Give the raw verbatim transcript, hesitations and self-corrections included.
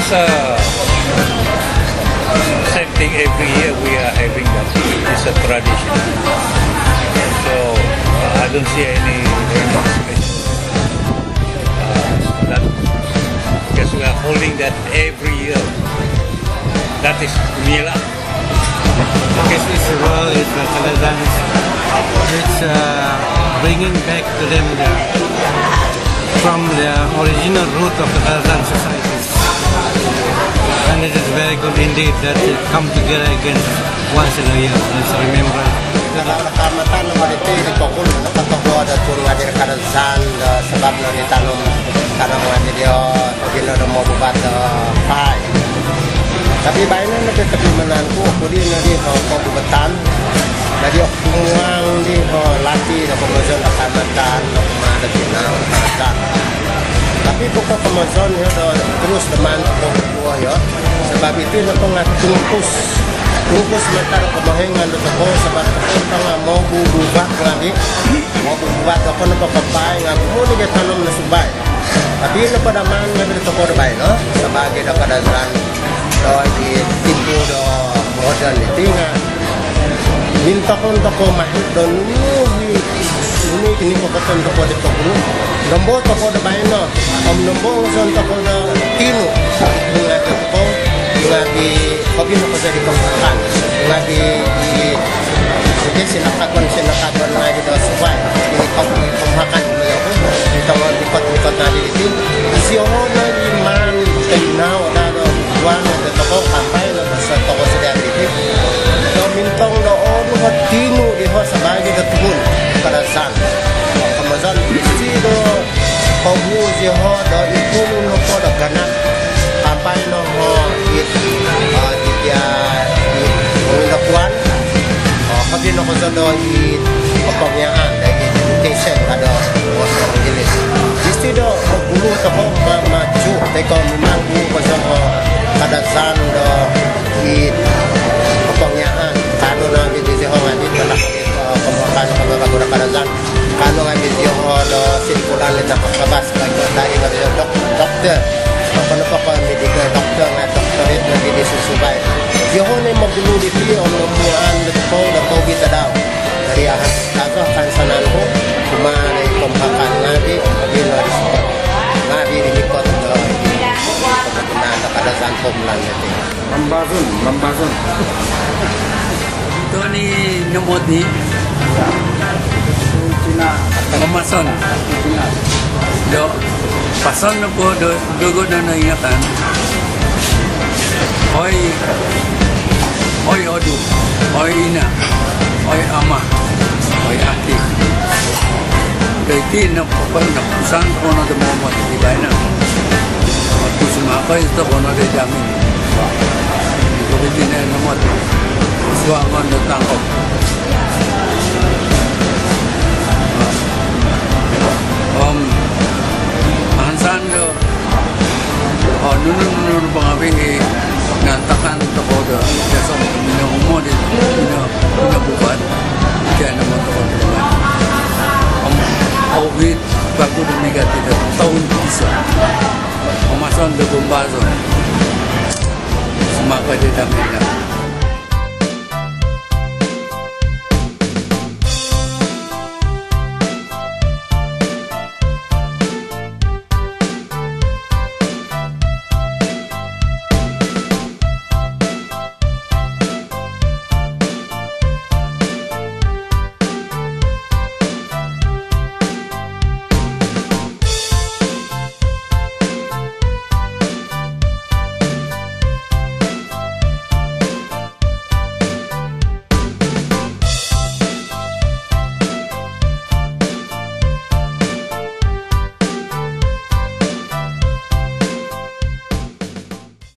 Uh, same thing every year we are having that. It's a tradition. So, uh, I don't see any, any special, uh, that, because we are holding that every year. That is Mila. This festival is, uh, Kadazan. It's, uh, bringing back to them the, from the original root of the Kadazan societies. And it is very good indeed that they come together again once in a year. It's a remembrance. Kalau Kaamatan nopo diti di pokul, nakatobuo do tuhun ngaavi' do Kadazan do sabab no di tanom, tanom ngaavi' dii o mogino do mobubat do paai. Tapi baino nopo kopimanan ku, oku di nodi o kobubatan. Jadi oku kumuang di o lati do komozon do Kaamatan, do kumaa do tinau Kaamatan. Tapi buko komozon iyo do terus do maan tokou koduo iyo. Sabab iti nopo nga tungkus. Tungkus mantad do komohoingan do tokou sabab tokou nga mobububat ngaavi'. Mobububat tokou nopo paai nga ogumu nogi tanom do subai. Tapi nopo do maan ngaavi' do tokou do baino sabaagi do Kadazan do id timpu do moden diti nga mintokon tokou mahit do nunu i, nunu i kinikokoton tokou di pogulu. Nombo tokou do baino om nombo ongoson tokou do tinu ngaavi' tokou ngaavi' hobi nokozo di komuhakan ngaavi' di Jadi sinakagon, sinakagon ngaavi' do subai. Ini kom-, komuhakan, ini tongo likot-likot ngaavi' diti. Iziho no i maan tinau daa do tuan do tokou kaampai no do tokou sedia diti. Do mintong do onu o tinu diho sabaagi do tuhun Kadazan. Komozon isi do kobu iziho do ikun nopo do ganap kaampai no o it, ah, di dia, it, it kuan. O, hobi nokozo do it kopongiaan, do it education ka do boos Inggilis. Misti do gulu tokou ma-, maju, toi ko mimanggu kozo o Kadazan do it kopongiaan. Kaanu no ngaavi' diziho ngaavi' do nakakit, ah, komuhakan, komuhakan do Kadazan. Kaanu ngaavi' diziho do simpulan di nakakabas. Dai ngaavi' dok-, doktor. Apa nopo ko medical doctor nga doktor it ngaavi' di susubai. Iziho no i mogulu diti om momuhaan do tokou do tobi tadau. Jadi ahas kazo kaansanan ku kumaa di komuhakan ngaavi' mogilo di sukot ngaavi' di likot do i komuhakan do Kadazan homeland diti. Mambazon, mambazon. Ito ni nomot ni. Cina. Mamason. Cina. Do, pason nopo do, dogo do noingotan. Oi, oi odu, oi ina, oi ama, oi ati. Do iti no, apa, no, pusang kono do momot di baino. Waktu sumakoi to kono do jamin. Iko biti no nomot. Suangon do tangkop. Om, ahansan do. O, nunu-nunu pangabi i nantakan tokou do, biasa minongumod i, mino-, minobubat, kaya namo tokou do. Om, owit, bagu do migat i do, toun iso. Mamason do bombazon. Sumakoi di damin.